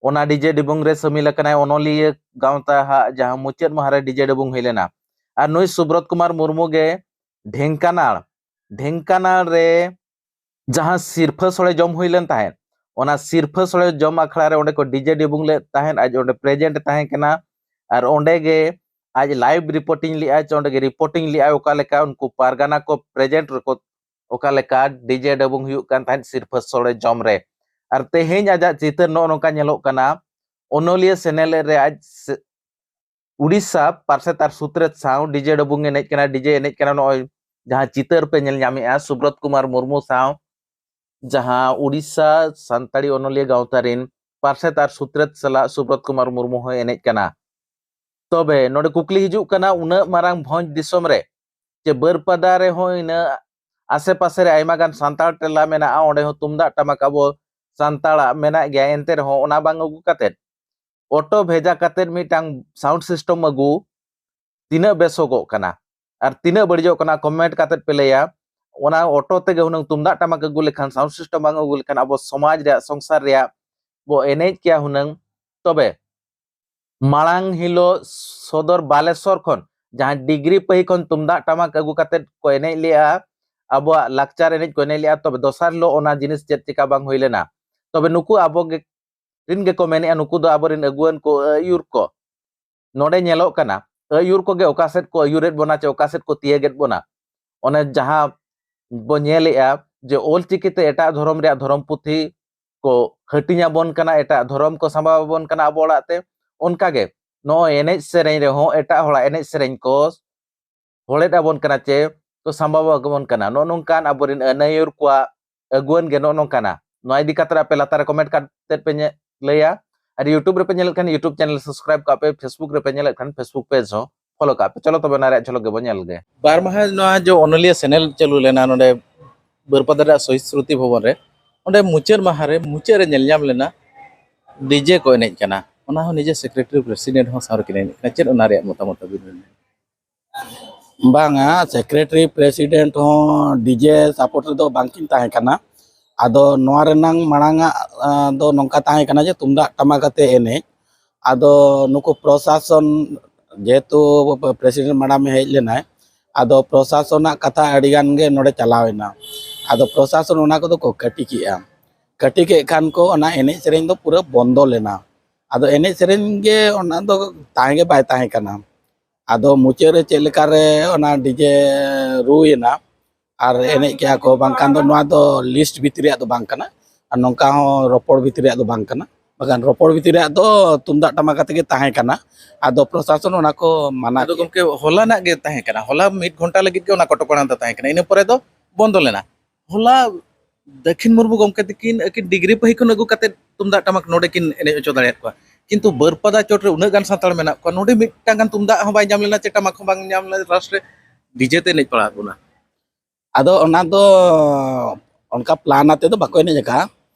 ᱚᱱᱟ ᱰᱤᱡᱮ ᱰᱤᱵᱩᱝ ᱨᱮ ᱥᱟᱹᱢᱤᱞ ᱟᱠᱟᱱᱟᱭ᱾ ᱚᱱᱚᱞᱤᱭᱟᱹ ᱜᱟᱶᱛᱟ ᱦᱟᱜ ᱡᱟᱦᱟᱸ ᱢᱩᱪᱟᱹᱫ ᱢᱟᱦᱟ ᱨᱮ ᱰᱤᱡᱮ ᱰᱤᱵᱩᱝ ᱦᱩᱭ ᱞᱮᱱᱟ᱾ ᱟᱨ ᱱᱩᱭ ᱥᱩᱵᱨᱚᱛ ᱠᱩᱢᱟᱨ ᱢᱩᱨᱢᱩ ᱜᱮ ᱰᱷᱮᱝᱠᱟᱱᱟᱲ, ᱰᱷᱮᱝᱠᱟᱱᱟᱲ ᱨᱮ ᱡᱟᱦᱟᱸ ᱥᱤᱨᱯᱷᱟᱹ ᱥᱚᱲᱮ ᱡᱚᱢ ᱦᱩᱭ ᱞᱮᱱ ᱛᱟᱦᱮᱸᱫ, ᱚᱱᱟ ᱥᱤᱨᱯᱷᱟᱹ ᱥᱚᱲᱮ ᱡᱚᱢ ᱟᱠᱷᱲᱟ ᱨᱮ ᱚᱸᱰᱮ ᱠᱚ ᱰᱤᱡᱮ ᱰᱤᱵᱩᱝ ᱞᱮᱫ ᱛᱟᱦᱮᱸᱫ᱾ ᱟᱡ ᱚᱸᱰᱮ ᱯᱨᱮᱡᱮᱱᱴ ᱛᱟᱦᱮᱸ ᱠᱟᱱᱟ᱾ ᱟᱨ ᱚᱸᱰᱮ ᱜᱮ ᱟᱡ live reporting ᱞᱮᱫᱼᱟᱭ, ᱪᱮ ᱚᱸᱰᱮ ᱜᱮ reporting ᱞᱮᱫᱼᱟᱭ, ᱚᱠᱟ ᱞᱮᱠᱟ ᱩᱱᱠᱩ ᱯᱟᱨᱜᱟᱱᱟ ᱠᱚ present ᱨᱮᱠᱚ, ᱚᱠᱟ ᱞᱮᱠᱟ ᱰᱤᱡᱮ ᱰᱟᱹᱵᱩᱝ ᱦᱩᱭᱩᱜ ᱠᱟᱱ ᱛᱟᱦᱮᱸᱫ ᱥᱤᱨᱯᱷᱟᱹ ᱥᱚᱲᱮ ᱡᱚᱢ ᱨᱮ᱾ ᱟᱨ ᱛᱮᱦᱮᱧ ᱟᱡᱟᱜ ᱪᱤᱛᱟᱹᱨ ᱱᱚᱜᱼᱚ ᱱᱚᱝᱠᱟ ᱧᱮᱞᱚᱜ ᱠᱟᱱᱟ, ᱚᱱᱚᱞᱤᱭᱟᱹ ᱥᱮᱱᱮᱞ ᱨᱮ ᱟᱡ ᱥᱮ-, ᱩᱲᱤᱥᱥᱟ ᱯᱟᱨᱥᱮᱛ ᱟᱨ ᱥᱩᱛᱨᱮᱛ ᱥᱟᱶ ᱰᱤᱡᱮ ᱰᱟᱹᱵᱩᱝ ᱮᱱᱮᱡ ᱠᱟᱱᱟ, ᱰᱤᱡᱮ ᱮᱱᱮᱡ ᱠᱟᱱᱟ᱾ ᱱᱚᱜᱼᱚᱭ ᱡᱟᱦᱟᱸ ᱪᱤᱛᱟᱹᱨ ᱯᱮ ᱧᱮᱞ ᱧᱟᱢᱮᱫᱼᱟ, ᱥᱩᱵᱨᱚᱛ ᱠᱩᱢᱟᱨ ᱢᱩᱨᱢᱩ ᱥᱟᱶ, ᱡᱟᱦᱟᱸ ᱩᱲᱤᱥᱥᱟ ᱥᱟᱱᱛᱟᱲᱤ ᱚᱱᱚᱞᱤᱭᱟᱹ ᱜᱟᱶᱛᱟ ᱨᱤᱱ ᱯᱟᱨᱥᱮᱛ ᱟᱨ ᱥᱩᱛᱨᱮᱛ ᱥᱟᱞᱟᱜ ᱥᱩᱵᱨᱚᱛ ᱠᱩᱢᱟᱨ ᱢᱩᱨᱢᱩ ᱦᱚᱸᱭ ᱮᱱᱮᱡ ᱠᱟᱱᱟ᱾ ᱛᱚᱵᱮ ᱱᱚᱰᱮ ᱠᱩᱠᱞᱤ ᱦᱤᱡᱩᱜ ᱠᱟᱱᱟ, ᱩᱱᱟᱹᱜ ᱢᱟᱨᱟᱝ ᱵᱷᱚᱸᱡᱽ ᱫᱤᱥᱚᱢ ᱨᱮ, ᱪᱮ ᱵᱟᱹᱨᱯᱟᱫᱟ ᱨᱮᱦᱚᱸ ᱤᱱᱟᱹ ᱟᱥᱮ ᱯᱟᱥᱮ ᱨᱮ ᱟᱭᱢᱟ ᱜᱟᱱ ᱥᱟᱱᱛᱟᱲ ᱴᱚᱞᱟ ᱢᱮᱱᱟᱜᱼᱟ, ᱚᱸᱰᱮ ᱦᱚᱸ ᱛᱩᱢᱫᱟᱜ ᱴᱟᱢᱟᱠ ᱟᱵᱚ ᱥᱟᱱᱛᱟᱲᱟᱜ ᱢᱮᱱᱟᱜ ᱜᱮᱭᱟ, ᱮᱱᱛᱮ ᱨᱮᱦᱚᱸ ᱚᱱᱟ ᱵᱟᱝ ᱟᱹᱜᱩ ᱠᱟᱛᱮᱫ ᱚᱴᱳ ᱵᱷᱮᱡᱟ ᱠᱟᱛᱮᱫ ᱢᱤᱫᱴᱟᱝ sound system ᱟᱹᱜᱩ ᱛᱤᱱᱟᱹᱜ ᱵᱮᱥᱚᱜᱚᱜ ᱠᱟᱱᱟ ᱟᱨ ᱛᱤᱱᱟᱹᱜ ᱵᱟᱹᱲᱤᱡᱚᱜ ᱠᱟᱱᱟ, comment ᱠᱟᱛᱮᱫ ᱯᱮ ᱞᱟᱹᱭᱟ᱾ ᱚᱱᱟ ᱚᱴᱳ ᱛᱮᱜᱮ ᱦᱩᱱᱟᱹᱝ ᱛᱩᱢᱫᱟᱜ ᱴᱟᱢᱟᱠ ᱟᱹᱜᱩ ᱞᱮᱠᱷᱟᱱ, sound system ᱵᱟᱝ ᱟᱹᱜᱩ ᱞᱮᱠᱷᱟᱱ ᱟᱵᱚ ᱥᱚᱢᱟᱡᱽ ᱨᱮᱭᱟᱜ, ᱥᱚᱝᱥᱟᱨ ᱨᱮᱭᱟᱜ ᱵᱚ ᱮᱱᱮᱡ ᱠᱮᱭᱟ ᱦᱩᱱᱟᱹᱝ᱾ ᱛᱚᱵᱮ ᱢᱟᱲᱟᱝ ᱦᱤᱞᱳᱜ ᱥᱚᱫᱚᱨ ᱵᱟᱞᱮᱥᱚᱨ ᱠᱷᱚᱱ ᱡᱟᱦᱟᱸ ᱰᱤᱜᱽᱨᱤ ᱯᱟᱹᱦᱤ ᱠᱷᱚᱱ ᱛᱩᱢᱫᱟᱜ ᱴᱟᱢᱟᱠ ᱟᱹᱜᱩ ᱠᱟᱛᱮᱫ ᱠᱚ ᱮᱱᱮᱡ ᱞᱮᱜᱼᱟ, ᱟᱵᱚᱣᱟᱜ ᱞᱟᱠᱪᱟᱨ ᱮᱱᱮᱡ ᱠᱚ ᱮᱱᱮᱡ ᱞᱮᱜᱼᱟ, ᱛᱚᱵᱮ ᱫᱚᱥᱟᱨ ᱦᱤᱞᱳᱜ ᱚᱱᱟ ᱡᱤᱱᱤᱥ ᱪᱮᱫ ᱪᱤᱠᱟ ᱵᱟᱝ ᱦᱩᱭ ᱞᱮᱱᱟ? ᱛᱚᱵᱮ ᱱᱩᱠᱩ ᱟᱵᱚ ᱜᱮ, ᱨᱤᱱ ᱜᱮᱠᱚ ᱢᱮᱱᱮᱜᱼᱟ, ᱱᱩᱠᱩ ᱫᱚ ᱟᱵᱚᱨᱮᱱ ᱟᱹᱜᱩᱣᱟᱹᱱ ᱠᱚ, ᱟᱹᱭᱩᱨ ᱠᱚ᱾ ᱱᱚᱰᱮ ᱧᱮᱞᱚᱜ ᱠᱟᱱᱟ, ᱟᱹᱭᱩᱨ ᱠᱚᱜᱮ ᱚᱠᱟ ᱥᱮᱫ ᱠᱚ ᱟᱹᱭᱩᱨᱮᱫ ᱵᱚᱱᱟ ᱪᱮ ᱚᱠᱟ ᱥᱮᱫ ᱠᱚ ᱛᱤᱭᱟᱹᱜᱮᱫ ᱵᱚᱱᱟ᱾ ᱚᱱᱮ ᱡᱟᱦᱟᱸ ᱵᱚ ᱧᱮᱞᱮᱜᱼᱟ ᱡᱮ ᱚᱞᱪᱤᱠᱤ ᱛᱮ ᱮᱴᱟᱜ ᱫᱷᱚᱨᱚᱢ ᱨᱮᱭᱟᱜ ᱫᱷᱚᱨᱚᱢ ᱯᱩᱛᱷᱤ ᱠᱚ ᱦᱟᱹᱴᱤᱧ ᱟᱵᱚᱱ ᱠᱟᱱᱟ, ᱮᱴᱟᱜ ᱫᱷᱚᱨᱚᱢ ᱠᱚ ᱥᱟᱢᱵᱟᱣ ᱟᱵᱚᱱ ᱠᱟᱱᱟ ᱟᱵᱚ ᱚᱲᱟᱜ ᱛᱮ, ᱚᱱᱠᱟᱜᱮ ᱱᱚᱜᱼᱚᱭ ᱮᱱᱮᱡ ᱥᱮᱨᱮᱧ ᱨᱮᱦᱚᱸ ᱮᱴᱟᱜ ᱦᱚᱲᱟᱜ ᱮᱱᱮᱡ ᱥᱮᱨᱮᱧ ᱠᱚ ᱦᱚᱲᱮᱫ ᱟᱵᱚᱱ ᱠᱟᱱᱟ ᱪᱮ ᱠᱚ ᱥᱟᱢᱵᱟᱣ ᱟᱵᱚᱱ ᱠᱟᱱᱟ᱾ ᱱᱚᱜᱼᱚ ᱱᱚᱝᱠᱟᱱ ᱟᱵᱚᱨᱮᱱ ᱟᱹᱱᱟᱹᱭᱩᱨ ᱠᱚᱣᱟᱜ ᱟᱹᱜᱩᱣᱟᱹᱱ ᱜᱮ ᱱᱚᱜᱼᱚ ᱱᱚᱝᱠᱟᱱᱟ᱾ ᱱᱚᱣᱟ ᱤᱫᱤ ᱠᱟᱛᱮ ᱟᱯᱮ ᱞᱟᱛᱟᱨ ᱨᱮ comment ᱠᱟᱛᱮ ᱯᱮ ᱧᱮ-, ᱞᱟᱹᱭᱟ᱾ ᱟᱨ YouTube ᱨᱮᱯᱮ ᱧᱮᱞᱮᱫ ᱠᱷᱟᱱ YouTube channel subscribe ᱠᱟᱜ ᱯᱮ, Facebook ᱨᱮᱯᱮ ᱧᱮᱞᱮᱫ ᱠᱷᱟᱱ Facebook page ᱦᱚᱸ follow ᱠᱟᱜ ᱯᱮ᱾ ᱪᱚᱞᱚ ᱛᱚᱵᱮ ᱚᱱᱟ ᱨᱮᱭᱟᱜ ᱡᱷᱚᱞᱚᱠ ᱜᱮᱵᱚᱱ ᱧᱮᱞ ᱞᱮᱜᱮ᱾ ᱵᱟᱨ ᱢᱟᱦᱟ ᱱᱚᱣᱟ ᱡᱮ ᱚᱱᱚᱞᱤᱭᱟᱹ ᱥᱮᱱᱮᱞ ᱪᱟᱹᱞᱩ ᱞᱮᱱᱟ ᱱᱚᱰᱮ ᱵᱟᱹᱨᱯᱟᱫᱟ ᱨᱮᱭᱟᱜ ᱥᱚᱦᱤᱫ ᱥᱢᱨᱩᱛᱤ ᱵᱷᱚᱵᱚᱱ ᱨᱮ, ᱚᱸᱰᱮ ᱢᱩᱪᱟᱹᱫ ᱢᱟᱦᱟ ᱨᱮ, ᱢᱩᱪᱟᱹᱫ ᱨᱮ ᱧᱮᱞ ᱧᱟᱢ ᱞᱮᱱᱟ ᱰᱤᱡᱮ ᱠᱚ ᱮᱱᱮᱡ ᱠᱟᱱᱟ᱾ ᱚᱱᱟ ᱦᱚᱸ ᱱᱤᱡᱮ secretary president ᱦᱚᱸ ᱥᱟᱶ ᱨᱮᱠᱤᱱ ᱮᱱᱮᱡ ᱠᱟᱱᱟ᱾ ᱪᱮᱫ ᱚᱱᱟ ᱨᱮᱭᱟᱜ ᱢᱚᱛᱟᱢᱚᱛ ᱟᱹᱵᱤᱱ ᱵᱤᱱ ᱞᱟᱹᱭᱟ? ᱵᱟᱝᱟ, secretary president ᱦᱚᱸ ᱰᱤᱡᱮ support ᱨᱮᱫᱚ ᱵᱟᱝᱠᱤᱱ ᱛᱟᱦᱮᱸ ᱠᱟᱱᱟ᱾ ᱟᱫᱚ ᱱᱚᱣᱟ ᱨᱮᱱᱟᱝ ᱢᱟᱲᱟᱝ ᱟᱜ, ᱟ, ᱫᱚ ᱱᱚᱝᱠᱟ ᱛᱟᱦᱮᱸ ᱠᱟᱱᱟ ᱡᱮ ᱛᱩᱢᱫᱟᱜ ᱴᱟᱢᱟᱠ ᱟᱛᱮ ᱮᱱᱮᱡ᱾ ᱟᱫᱚ ᱱᱩᱠᱩ ᱯᱨᱚᱥᱟᱥᱚᱱ, ᱡᱮᱦᱮᱛᱩ president madam ᱮ ᱦᱮᱡ ᱞᱮᱱᱟᱭ, ᱟᱫᱚ ᱯᱨᱚᱥᱟᱥᱚᱱᱟᱜ ᱠᱟᱛᱷᱟ ᱟᱹᱰᱤ ᱜᱟᱱ ᱜᱮ ᱱᱚᱰᱮ ᱪᱟᱞᱟᱣ ᱮᱱᱟ᱾ ᱟᱫᱚ ᱯᱨᱚᱥᱟᱥᱚᱱ ᱚᱱᱟ ᱠᱚᱫᱚ ᱠᱚ ᱠᱟᱹᱴᱤ ᱠᱮᱜᱼᱟ᱾ ᱠᱟᱹᱴᱤ ᱠᱮᱫ ᱠᱷᱟᱱ ᱠᱚ ᱚᱱᱟ ᱮᱱᱮᱡ ᱥᱮᱨᱮᱧ ᱫᱚ ᱯᱩᱨᱟᱹ ᱵᱚᱱᱫᱚ ᱞᱮᱱᱟ᱾ ᱟᱫᱚ ᱮᱱᱮᱡ ᱥᱮᱨᱮᱧ ᱜᱮ ᱚᱱᱟ ᱫᱚ ᱛᱟᱦᱮᱸ ᱜᱮ ᱵᱟᱭ ᱛᱟᱦᱮᱸ ᱠᱟᱱᱟ᱾ ᱟᱫᱚ ᱢᱩᱪᱟᱹᱫ ᱨᱮ ᱪᱮᱫ ᱞᱮᱠᱟᱨᱮ ᱚᱱᱟ ᱰᱤᱡᱮ ᱨᱩᱭᱮᱱᱟ ᱟᱨ ᱮᱱᱮᱡ ᱠᱮᱜᱼᱟ ᱠᱚ, ᱵᱟᱝᱠᱷᱟᱱ ᱫᱚ ᱱᱚᱣᱟ ᱫᱚ ᱞᱤᱥᱴ ᱵᱷᱤᱛᱨᱤ ᱨᱮᱭᱟᱜ ᱫᱚ ᱵᱟᱝ ᱠᱟᱱᱟ, ᱟᱨ ᱱᱚᱝᱠᱟ ᱦᱚᱸ ᱨᱚᱯᱚᱲ ᱵᱷᱤᱛᱨᱤ ᱨᱮᱭᱟᱜ ᱫᱚ ᱵᱟᱝ ᱠᱟᱱᱟ᱾ ᱵᱟᱠᱷᱟᱱ ᱨᱚᱯᱚᱲ ᱵᱷᱤᱛᱨᱤ ᱨᱮᱭᱟᱜ ᱫᱚ ᱛᱩᱢᱫᱟᱜ ᱴᱟᱢᱟᱠ ᱟᱛᱮ ᱜᱮ ᱛᱟᱦᱮᱸ ᱠᱟᱱᱟ᱾ ᱟᱫᱚ ᱯᱨᱚᱥᱟᱥᱚᱱ ᱚᱱᱟ ᱠᱚ ᱢᱟᱱᱟ ᱟᱫᱚ ᱠᱮᱜᱼᱟ᱾ ᱜᱚᱢᱠᱮ, ᱦᱚᱞᱟᱱᱟᱜ ᱜᱮ ᱛᱟᱦᱮᱸ ᱠᱟᱱᱟ, ᱦᱚᱞᱟ ᱢᱤᱫ ᱜᱷᱚᱱᱴᱟ ᱞᱟᱹᱜᱤᱫ ᱜᱮ ᱚᱱᱟ ᱠᱚᱴᱚᱠᱚᱱᱟ ᱫᱚ ᱛᱟᱦᱮᱸ ᱠᱟᱱᱟ, ᱤᱱᱟᱹ ᱯᱚᱨᱮ ᱫᱚ ᱵᱚᱱᱫᱚ ᱞᱮᱱᱟ᱾ ᱦᱚᱞᱟ ᱫᱟᱹᱠᱷᱤᱱ ᱢᱩᱨᱢᱩ ᱜᱚᱢᱠᱮ ᱛᱟᱹᱠᱤᱱ ᱟᱹᱠᱤᱱ ᱰᱤᱜᱽᱨᱤ ᱯᱟᱹᱦᱤ ᱠᱷᱚᱱ ᱟᱹᱜᱩ ᱠᱟᱛᱮ ᱛᱩᱢᱫᱟᱜ ᱴᱟᱢᱟᱠ ᱱᱚᱰᱮ ᱠᱤᱱ ᱮᱱᱮᱡ ᱦᱚᱪᱚ ᱫᱟᱲᱮᱭᱟᱫ ᱠᱚᱣᱟ, ᱠᱤᱱᱛᱩ ᱵᱟᱹᱨᱯᱟᱫᱟ ᱪᱚᱴ ᱨᱮ ᱩᱱᱟᱹᱜ ᱜᱟᱱ ᱥᱟᱱᱛᱟᱲ ᱢᱮᱱᱟᱜ ᱠᱚᱣᱟ, ᱱᱚᱰᱮ ᱢᱤᱫᱴᱟᱝ ᱜᱟᱱ ᱛᱩᱢᱫᱟᱜ ᱦᱚᱸ ᱵᱟᱭ ᱧᱟᱢ ᱞᱮᱱᱟ, ᱪᱮ ᱴᱟᱢᱟᱠ ᱦᱚᱸ ᱵᱟᱝ ᱧᱟᱢ ᱞᱮᱱᱟ, ᱞᱟᱥᱴ ᱨᱮ ᱰᱤᱡᱮ ᱛᱮ ᱮᱱᱮᱡ ᱯᱟᱲᱟᱣ ᱵᱚᱱᱟ᱾ ᱟᱫᱚ ᱚᱱᱟ ᱫᱚ ᱚᱱᱠᱟ ᱯᱞᱟᱱ ᱟᱛᱮ ᱫᱚ ᱵᱟᱠᱚ ᱮᱱᱮᱡ ᱟᱠᱟᱫᱼᱟ,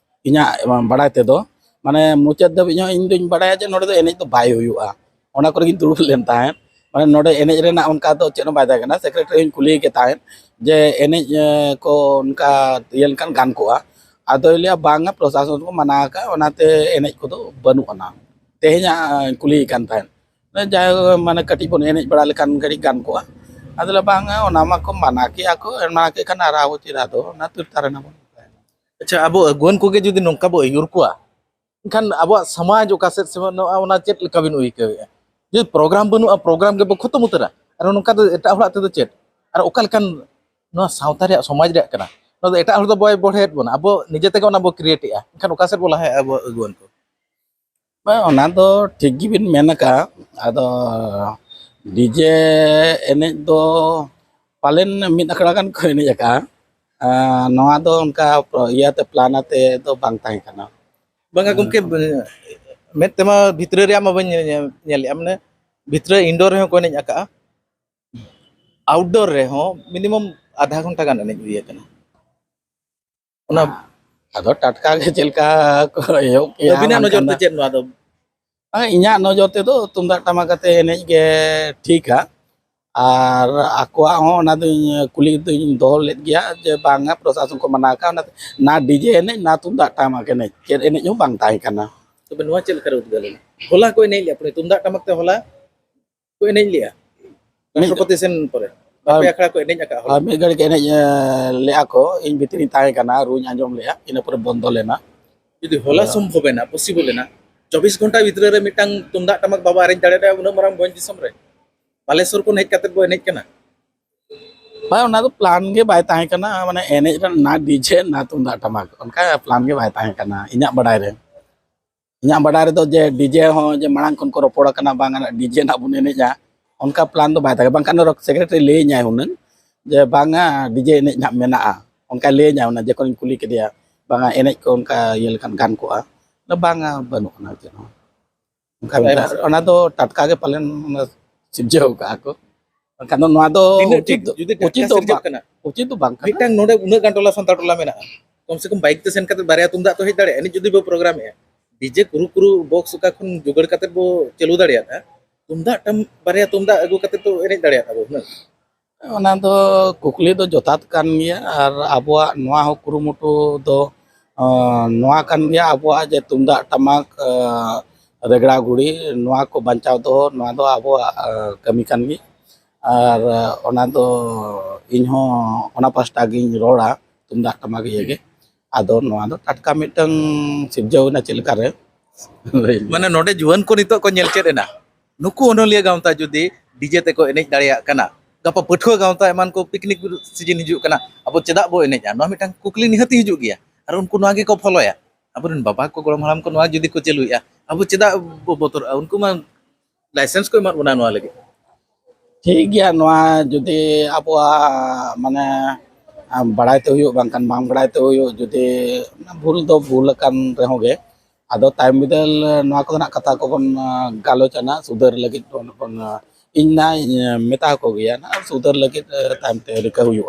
ᱤᱧᱟᱹᱜ ᱵᱟᱲᱟᱭ ᱛᱮᱫᱚ᱾ ᱢᱟᱱᱮ ᱢᱩᱪᱟᱹᱫ ᱫᱷᱟᱹᱵᱤᱡ ᱦᱚᱸ ᱤᱧ ᱫᱩᱧ ᱵᱟᱲᱟᱭᱟ ᱡᱮ ᱱᱚᱰᱮ ᱫᱚ ᱮᱱᱮᱡ ᱫᱚ ᱵᱟᱭ ᱦᱩᱭᱩᱜᱼᱟ᱾ ᱚᱱᱟ ᱠᱚᱨᱮ ᱜᱤᱧ ᱫᱩᱲᱩᱵ ᱞᱮᱱ ᱛᱟᱦᱮᱸᱫ᱾ ᱢᱟᱱᱮ ᱱᱚᱰᱮ ᱮᱱᱮᱡ ᱨᱮᱱᱟᱜ ᱚᱱᱠᱟ ᱫᱚ ᱪᱮᱫ ᱦᱚᱸ ᱵᱟᱭ ᱛᱟᱦᱮᱸ ᱠᱟᱱᱟ᱾ ᱥᱮᱠᱨᱮᱴᱟᱨᱤ ᱦᱚᱸᱧ ᱠᱩᱞᱤᱭᱮ ᱠᱮ ᱛᱟᱦᱮᱸᱫ ᱡᱮ ᱮᱱᱮᱡ, ᱮ, ᱠᱚ ᱚᱱᱠᱟ ᱤᱭᱟᱹ ᱞᱮᱱᱠᱷᱟᱱ ᱜᱟᱱ ᱠᱚᱜᱼᱟ᱾ ᱟᱫᱚᱭ ᱞᱟᱹᱭᱟ, "ᱵᱟᱝᱟ, ᱯᱨᱚᱥᱟᱥᱚᱱ ᱠᱚ ᱢᱟᱱᱟ ᱟᱠᱟᱫᱼᱟ, ᱚᱱᱟᱛᱮ ᱮᱱᱮᱡ ᱠᱚᱫᱚ ᱵᱟᱹᱱᱩᱜ ᱟᱱᱟ᱾" ᱛᱮᱦᱮᱧᱟᱜ, ᱮ, ᱠᱩᱞᱤᱭᱮ ᱠᱟᱱ ᱛᱟᱦᱮᱸᱫ᱾ ᱡᱟᱭᱦᱳᱠ, ᱢᱟᱱᱮ ᱠᱟᱹᱴᱤᱡ ᱵᱚᱱ ᱮᱱᱮᱡ ᱵᱟᱲᱟ ᱞᱮᱠᱷᱟᱱ ᱠᱟᱹᱴᱤᱡ ᱜᱟᱱ ᱠᱚᱜᱼᱟ᱾ ᱟᱫᱚ ᱞᱮ, "ᱵᱟᱝᱟ, ᱚᱱᱟ ᱢᱟᱠᱚ ᱢᱟᱱᱟ ᱠᱮᱜᱼᱟ ᱠᱚ, ᱢᱟᱱᱟ ᱠᱮᱫ ᱠᱷᱟᱱ ᱟᱨ ᱟᱵᱚ ᱪᱮᱫ ᱟᱫᱚ ᱚᱱᱟ ᱛᱩᱨᱛᱟᱨ ᱮᱱᱟ ᱵᱚᱱ?" ᱟᱪᱪᱷᱟ, ᱟᱵᱚ ᱟᱹᱜᱩᱣᱟᱹᱱ ᱠᱚᱜᱮ ᱡᱩᱫᱤ ᱱᱚᱝᱠᱟ ᱵᱚ ᱟᱹᱭᱩᱨ ᱠᱚᱣᱟ, ᱮᱱᱠᱷᱟᱱ ᱟᱵᱚᱣᱟᱜ ᱥᱚᱢᱟᱡᱽ ᱚᱠᱟ ᱥᱮᱫ ᱥᱮᱱᱚᱜᱼᱟ, ᱚᱱᱟ ᱪᱮᱫ ᱞᱮᱠᱟ ᱵᱤᱱ ᱟᱹᱭᱠᱟᱹᱣᱮᱫᱼᱟ? ᱡᱩᱫᱤ ᱯᱨᱳᱜᱨᱟᱢ ᱵᱟᱹᱱᱩᱜᱼᱟ, ᱯᱨᱳᱜᱨᱟᱢ ᱜᱮᱵᱚ ᱠᱷᱚᱛᱚᱢ ᱩᱛᱟᱹᱨᱟ, ᱟᱨ ᱱᱚᱝᱠᱟ ᱫᱚ ᱮᱴᱟᱜ ᱦᱚᱲᱟᱜ ᱛᱮᱫᱚ ᱪᱮᱫ? ᱟᱨ ᱚᱠᱟ ᱞᱮᱠᱟᱱ ᱱᱚᱣᱟ ᱥᱟᱶᱛᱟ ᱨᱮᱭᱟᱜ, ᱥᱚᱢᱟᱡᱽ ᱨᱮᱭᱟᱜ ᱠᱟᱱᱟ? ᱱᱚᱣᱟ ᱫᱚ ᱮᱴᱟᱜ ᱦᱚᱲ ᱫᱚ ᱵᱟᱭ ᱵᱚᱲᱦᱮᱭᱮᱫ ᱵᱚᱱᱟ, ᱟᱵᱚ ᱱᱤᱡᱮ ᱛᱮᱜᱮ ᱚᱱᱟ ᱵᱚ ᱠᱨᱤᱭᱮᱴ ᱮᱫᱼᱟ᱾ ᱮᱱᱠᱷᱟᱱ ᱚᱠᱟ ᱥᱮᱫ ᱵᱚ ᱞᱟᱦᱟᱭᱟ ᱟᱵᱚ ᱟᱹᱜᱩᱣᱟᱹᱱ ᱠᱚ? ᱵᱟᱝ, ᱚᱱᱟ ᱫᱚ ᱴᱷᱤᱠ ᱜᱮᱵᱤᱱ ᱢᱮᱱ ᱟᱠᱟᱫᱼᱟ᱾ ᱟᱫᱚ ᱰᱤᱡᱮ ᱮᱱᱮᱡ ᱫᱚ ᱯᱟᱞᱮᱱ ᱢᱤᱫ ᱟᱠᱷᱲᱟ ᱜᱟᱱ ᱠᱚ ᱮᱱᱮᱡ ᱟᱠᱟᱫᱼᱟ᱾ ᱟᱸ, ᱱᱚᱣᱟ ᱫᱚ ᱚᱱᱠᱟ ᱯᱨᱚ-, ᱤᱭᱟᱹᱛᱮ, ᱯᱞᱟᱱ ᱟᱛᱮ ᱫᱚ ᱵᱟᱝ ᱛᱟᱦᱮᱸ ᱠᱟᱱᱟ᱾ ᱵᱟᱝᱟ ᱜᱚᱢᱠᱮ, ᱢᱮᱫ ᱛᱮᱢᱟ ᱵᱷᱤᱛᱨᱤ ᱨᱮᱭᱟᱜ ᱢᱟ ᱵᱟᱹᱧ ᱧᱮ-, ᱧᱮ-, ᱧᱮᱞᱮᱫᱼᱟ, ᱢᱟᱱᱮ ᱵᱷᱤᱛᱨᱤ ᱤᱱᱰᱳᱨ ᱨᱮᱦᱚᱸ ᱠᱚ ᱮᱱᱮᱡ ᱟᱠᱟᱫᱼᱟ, ᱟᱣᱩᱴᱰᱳᱨ ᱨᱮᱦᱚᱸ ᱢᱤᱱᱤᱢᱟᱢ ᱟᱫᱷᱟ ᱜᱷᱚᱱᱴᱟ ᱜᱟᱱ ᱮᱱᱮᱡ ᱦᱩᱭ ᱟᱠᱟᱱᱟ᱾ ᱚᱱᱟ ᱟᱫᱚ ᱴᱟᱴᱠᱟ ᱜᱮ ᱪᱮᱫ ᱞᱮᱠᱟ ᱠᱚ ᱮᱦᱚᱵ ᱠᱮᱜᱼᱟ, ᱟᱹᱵᱤᱱᱟᱜ ᱵᱟᱝᱠᱷᱟᱱ ᱱᱚᱡᱚᱨ ᱛᱮ ᱫᱚ ᱪᱮᱫ ᱱᱚᱣᱟ ᱫᱚ? ᱦᱮᱸ, ᱤᱧᱟᱹᱜ ᱱᱚᱡᱚᱨ ᱛᱮᱫᱚ ᱛᱩᱢᱫᱟᱜ ᱴᱟᱢᱟᱠ ᱟᱛᱮ ᱮᱱᱮᱡ ᱜᱮ ᱴᱷᱤᱠᱟ᱾ ᱟᱨ ᱟᱠᱚᱣᱟᱜ ᱦᱚᱸ ᱚᱱᱟ ᱫᱚᱧ ᱠᱩᱞᱤ ᱫᱚᱧ ᱫᱚᱦᱚ ᱞᱮᱫ ᱜᱮᱭᱟ ᱡᱮ ᱵᱟᱝᱟ, ᱯᱨᱚᱥᱟᱥᱚᱱ ᱠᱚ ᱢᱟᱱᱟ ᱟᱠᱟᱫᱼᱟ, ᱚᱱᱟᱛᱮ ᱱᱟ ᱰᱤᱡᱮ ᱮᱱᱮᱡ, ᱱᱟ ᱛᱩᱢᱫᱟᱜ ᱴᱟᱢᱟᱠ ᱮᱱᱮᱡ, ᱪᱮᱫ ᱮᱱᱮᱡ ᱦᱚᱸ ᱵᱟᱝ ᱛᱟᱦᱮᱸ ᱠᱟᱱᱟ᱾ ᱛᱚᱵᱮ ᱱᱚᱣᱟ ᱪᱮᱫ ᱞᱮᱠᱟ ᱨᱮ ᱩᱫᱽᱜᱟᱹᱣ ᱞᱮᱱᱟ? ᱦᱚᱞᱟ ᱠᱚ ᱮᱱᱮᱡ ᱞᱮᱫᱼᱟ, ᱯᱩᱨᱟᱹ ᱛᱩᱢᱫᱟᱜ ᱴᱟᱢᱟᱠ ᱛᱮ ᱦᱚᱞᱟ ᱠᱚ ᱮᱱᱮᱡ ᱞᱮᱫᱼᱟ᱾ ᱢᱤᱫ ᱨᱟᱥᱴᱨᱚᱯᱚᱛᱤ ᱥᱮᱱ ᱯᱚᱨᱮ ᱵᱟᱨᱯᱮ ᱟᱨ ᱟᱠᱷᱲᱟ ᱠᱚ ᱮᱱᱮᱡ ᱟᱠᱟᱫᱼᱟ ᱦᱚᱞᱟ᱾ ᱟᱨ ᱢᱤᱫ ᱜᱷᱟᱹᱲᱤᱡ ᱮᱱᱮᱡ, ᱮ, ᱞᱮᱫᱼᱟ ᱠᱚ, ᱤᱧ ᱵᱷᱤᱛᱨᱤᱧ ᱛᱟᱦᱮᱸ ᱠᱟᱱᱟ, ᱨᱩᱧ ᱟᱸᱡᱚᱢ ᱞᱮᱫᱼᱟ, ᱤᱱᱟᱹ ᱯᱚᱨᱮ ᱵᱚᱱᱫᱚ ᱞᱮᱱᱟ᱾ ᱡᱩᱫᱤ ᱦᱚᱞᱟ ᱟᱫᱚ ᱥᱚᱢᱵᱷᱚᱵ ᱮᱱᱟ, ᱯᱚᱥᱤᱵᱚᱞ ᱮᱱᱟ, ᱪᱚᱵᱵᱤᱥ ᱜᱷᱚᱱᱴᱟ ᱵᱷᱤᱛᱨᱤ ᱨᱮ ᱢᱤᱫᱴᱟᱝ ᱛᱩᱢᱫᱟᱜ ᱴᱟᱢᱟᱠ ᱵᱟᱵᱚ ᱟᱨᱮᱧᱡᱽ ᱫᱟᱲᱮᱭᱟᱜᱼᱟ ᱩᱱᱟᱹᱜ ᱢᱟᱨᱟᱝ ᱵᱷᱚᱸᱡᱽ ᱫᱤᱥᱚᱢ ᱨᱮ, ᱟᱞᱮ ᱥᱩᱨ ᱠᱷᱚᱱ ᱦᱮᱡ ᱠᱟᱛᱮ ᱵᱚ ᱮᱱᱮᱡ ᱠᱟᱱᱟ᱾ ᱵᱟᱝ, ᱚᱱᱟ ᱫᱚ ᱯᱞᱟᱱ ᱜᱮ ᱵᱟᱭ ᱛᱟᱦᱮᱸ ᱠᱟᱱᱟ, ᱢᱟᱱᱮ ᱮᱱᱮᱡ ᱨᱮ ᱱᱟ ᱰᱤᱡᱮ ᱱᱟ ᱛᱩᱢᱫᱟᱜ ᱴᱟᱢᱟᱠ, ᱚᱱᱠᱟ ᱯᱞᱟᱱ ᱜᱮ ᱵᱟᱭ ᱛᱟᱦᱮᱸ ᱠᱟᱱᱟ ᱤᱧᱟᱹᱜ ᱵᱟᱰᱟᱭ ᱨᱮ᱾ ᱤᱧᱟᱹᱜ ᱵᱟᱰᱟᱭ ᱨᱮᱫᱚ ᱡᱮ ᱰᱤᱡᱮ ᱦᱚᱸ ᱡᱮ ᱢᱟᱲᱟᱝ ᱠᱷᱚᱱ ᱠᱚ ᱨᱚᱯᱚᱲ ᱟᱠᱟᱱᱟ, ᱵᱟᱝ ᱰᱤᱡᱮ ᱱᱟᱜ ᱵᱚᱱ ᱮᱱᱮᱡᱼᱟ, ᱚᱱᱠᱟ ᱯᱞᱟᱱ ᱫᱚ ᱵᱟᱭ ᱛᱟᱦᱮᱸ ᱠᱟᱱᱟ᱾ ᱵᱟᱝᱠᱷᱟᱱ ᱥᱮᱠᱨᱮᱴᱟᱨᱤ ᱞᱟᱹᱭᱟᱹᱧᱟᱭ ᱦᱩᱱᱟᱹᱝ ᱡᱮ ᱵᱟᱝᱟ ᱰᱤᱡᱮ ᱮᱱᱮᱡ ᱱᱟᱜ ᱢᱮᱱᱟᱜᱼᱟ, ᱚᱱᱠᱟᱭ ᱞᱟᱹᱭᱟᱹᱧᱟᱭ ᱦᱩᱱᱟᱹᱝ ᱡᱚᱠᱷᱚᱱᱤᱧ ᱠᱩᱞᱤ ᱠᱮᱫᱮᱭᱟ, ᱵᱟᱝᱟ ᱮᱱᱮᱡ ᱠᱚ ᱚᱱᱠᱟ ᱤᱭᱟᱹ ᱞᱮᱠᱷᱟᱱ ᱜᱟᱱ ᱠᱚᱜᱼᱟ᱾ ᱵᱟᱝᱟ, ᱵᱟᱹᱱᱩᱜ ᱟᱱᱟ ᱪᱮᱫ ᱦᱚᱸ᱾ ᱚᱱᱠᱟ ᱢᱤᱫᱴᱟᱝ, ᱚᱱᱟ ᱫᱚ ᱴᱟᱴᱠᱟ ᱜᱮ ᱯᱟᱞᱮᱱ ᱚᱱᱟ ᱥᱤᱨᱡᱟᱹᱣ ᱠᱟᱜᱼᱟ ᱠᱚ᱾ ᱵᱟᱝᱠᱷᱟᱱ ᱫᱚ ᱱᱚᱣᱟ ᱫᱚ ᱛᱤᱱᱟᱹᱜ ᱩᱪᱤᱛ ᱴᱷᱤᱠ ᱫᱚ, ᱡᱩᱫᱤ ᱴᱟᱴᱠᱟ ᱩᱪᱤᱛ ᱫᱚ ᱥᱤᱨᱡᱟᱹᱜ ᱵᱟᱝ, ᱠᱟᱱᱟ? ᱩᱪᱤᱛ ᱫᱚ ᱵᱟᱝ ᱠᱟᱱᱟ᱾ ᱢᱤᱫᱴᱟᱝ ᱱᱚᱰᱮ ᱩᱱᱟᱹᱜ ᱜᱟᱱ ᱴᱚᱞᱟ ᱥᱟᱱᱛᱟᱲ ᱴᱚᱞᱟ ᱢᱮᱱᱟᱜᱼᱟ, ᱠᱚᱢ ᱥᱮ ᱠᱚᱢ ᱵᱟᱭᱤᱠ ᱛᱮ ᱥᱮᱱ ᱠᱟᱛᱮ ᱵᱟᱨᱭᱟ ᱛᱩᱢᱫᱟᱜ ᱛᱚ ᱦᱮᱡ ᱫᱟᱲᱮᱭᱟᱜᱼᱟ᱾ ᱱᱤᱛ ᱡᱩᱫᱤ ᱵᱚ ᱯᱨᱳᱜᱨᱟᱢᱮᱜᱼᱟ, ᱰᱤᱡᱮ ᱠᱩᱨᱩ ᱠᱩᱨᱩ ᱵᱚᱠᱥ ᱚᱠᱟ ᱠᱷᱚᱱ ᱡᱳᱜᱟᱲ ᱠᱟᱛᱮ ᱵᱚ ᱪᱟᱹᱞᱩ ᱫᱟᱲᱮᱭᱟᱜᱼᱟ, ᱛᱩᱢᱫᱟᱜ ᱴᱟᱢ ᱵᱟᱨᱭᱟ ᱛᱩᱢᱫᱟᱜ ᱟᱹᱜᱩ ᱠᱟᱛᱮ ᱛᱚ ᱮᱱᱮᱡ ᱫᱟᱲᱮᱭᱟᱜᱼᱟ ᱵᱚ ᱦᱩᱱᱟᱹᱝ᱾ ᱚᱱᱟ ᱫᱚ ᱠᱩᱠᱞᱤ ᱫᱚ ᱡᱚᱛᱷᱟᱛ ᱠᱟᱱ ᱜᱮᱭᱟ, ᱟᱨ ᱟᱵᱚᱣᱟᱜ ᱱᱚᱣᱟ ᱦᱚᱸ ᱠᱩᱨᱩᱢᱩᱴᱩ ᱫᱚ, ᱟᱸ, ᱱᱚᱣᱟ ᱠᱟᱱ ᱜᱮᱭᱟ, ᱟᱵᱚᱣᱟᱜ ᱡᱮ ᱛᱩᱢᱫᱟᱜ ᱴᱟᱢᱟᱠ, ᱟᱸ, ᱨᱮᱜᱽᱲᱟ ᱜᱷᱩᱲᱤ, ᱱᱚᱣᱟ ᱠᱚ ᱵᱟᱧᱪᱟᱣ ᱫᱚᱦᱚ, ᱱᱚᱣᱟ ᱫᱚ ᱟᱵᱚᱣᱟᱜ, ᱟᱸ, ᱠᱟᱹᱢᱤ ᱠᱟᱱ ᱜᱮ᱾ ᱟᱨ, ᱟᱸ, ᱚᱱᱟ ᱫᱚ ᱤᱧ ᱦᱚᱸ ᱚᱱᱟ ᱯᱟᱥᱴᱟ ᱜᱤᱧ ᱨᱚᱲᱟ, ᱛᱩᱢᱫᱟᱜ ᱴᱟᱢᱟᱠ ᱤᱭᱟᱹ ᱜᱮ᱾ ᱟᱫᱚ ᱱᱚᱣᱟ ᱫᱚ ᱴᱟᱴᱠᱟ ᱢᱤᱫᱴᱟᱝ ᱥᱤᱨᱡᱟᱹᱣ ᱮᱱᱟ ᱪᱮᱫ ᱞᱮᱠᱟᱨᱮ? ᱞᱟᱹᱭ ᱢᱮ᱾ ᱢᱟᱱᱮ ᱱᱚᱰᱮ ᱡᱩᱣᱟᱹᱱ ᱠᱚ ᱱᱤᱛᱚᱜ ᱠᱚ ᱧᱮᱞ ᱪᱮᱫ ᱮᱱᱟ, ᱱᱩᱠᱩ ᱚᱱᱚᱞᱤᱭᱟᱹ ᱜᱟᱶᱛᱟ ᱡᱩᱫᱤ ᱰᱤᱡᱮ ᱛᱮᱠᱚ ᱮᱱᱮᱡ ᱫᱟᱲᱮᱭᱟᱜ ᱠᱟᱱᱟ, ᱜᱟᱯᱟ ᱯᱟᱹᱴᱷᱩᱣᱟᱹ ᱜᱟᱶᱛᱟ ᱮᱢᱟᱱ ᱠᱚ ᱯᱤᱠᱱᱤᱠ ᱥᱤᱡᱤᱱ ᱦᱤᱡᱩᱜ ᱠᱟᱱᱟ, ᱟᱵᱚ ᱪᱮᱫᱟᱜ ᱵᱚ ᱮᱱᱮᱡᱼᱟ? ᱱᱚᱣᱟ ᱢᱤᱫᱴᱟᱝ ᱠᱩᱠᱞᱤ ᱱᱤᱦᱟᱹᱛᱤ ᱦᱤᱡᱩᱜ ᱜᱮᱭᱟ᱾ ᱟᱨ ᱩᱱᱠᱩ ᱱᱚᱣᱟ ᱜᱮᱠᱚ ᱯᱷᱚᱞᱳᱭᱟ᱾ ᱟᱵᱚᱨᱮᱱ ᱵᱟᱵᱟ ᱠᱚ, ᱜᱚᱲᱚᱢ ᱦᱟᱲᱟᱢ ᱠᱚ ᱱᱚᱣᱟ ᱡᱩᱫᱤ ᱠᱚ ᱪᱟᱹᱞᱩᱭᱮᱫᱼᱟ, ᱟᱵᱚ ᱪᱮᱫᱟᱜ ᱵᱚ ᱵᱚᱛᱚᱨᱚᱜᱼᱟ? ᱩᱱᱠᱩ ᱢᱟ ᱞᱟᱭᱥᱮᱱᱥ ᱠᱚ ᱮᱢᱟᱫ ᱵᱚᱱᱟ ᱱᱚᱣᱟ ᱞᱟᱹᱜᱤᱫ᱾ ᱴᱷᱤᱠ ᱜᱮᱭᱟ, ᱱᱚᱣᱟ ᱡᱩᱫᱤ ᱟᱵᱚᱣᱟᱜ ᱢᱟᱱᱮ, ᱟᱸ, ᱵᱟᱲᱟᱭ ᱛᱮ ᱦᱩᱭᱩᱜ, ᱵᱟᱝᱠᱷᱟᱱ ᱵᱟᱝ ᱵᱟᱲᱟᱭ ᱛᱮ ᱦᱩᱭᱩᱜ, ᱡᱩᱫᱤ ᱵᱷᱩᱞ ᱫᱚ ᱵᱷᱩᱞ ᱟᱠᱟᱱ ᱨᱮᱦᱚᱸ ᱜᱮ, ᱟᱫᱚ ᱛᱟᱭᱚᱢ ᱵᱤᱫᱟᱹᱞ ᱱᱚᱣᱟ ᱠᱚᱫᱚ ᱱᱟᱜ ᱠᱟᱛᱷᱟ ᱠᱚᱵᱚᱱ, ᱟᱸ, ᱜᱟᱞᱚᱪᱟ ᱱᱟᱜ, ᱥᱩᱫᱷᱟᱹᱨ ᱞᱟᱹᱜᱤᱫ ᱵᱚᱱ, ᱵᱚᱱ, ᱟᱸ, ᱤᱧ ᱱᱟᱜ ᱤᱧ ᱢᱮᱛᱟ ᱟᱠᱚ ᱜᱮᱭᱟ ᱱᱟᱜ, ᱥᱩᱫᱷᱟᱹᱨ ᱞᱟᱹᱜᱤᱫ, ᱟᱸ, ᱛᱟᱭᱚᱢ ᱛᱮ ᱨᱤᱠᱟᱹ ᱦᱩᱭᱩᱜᱼᱟ᱾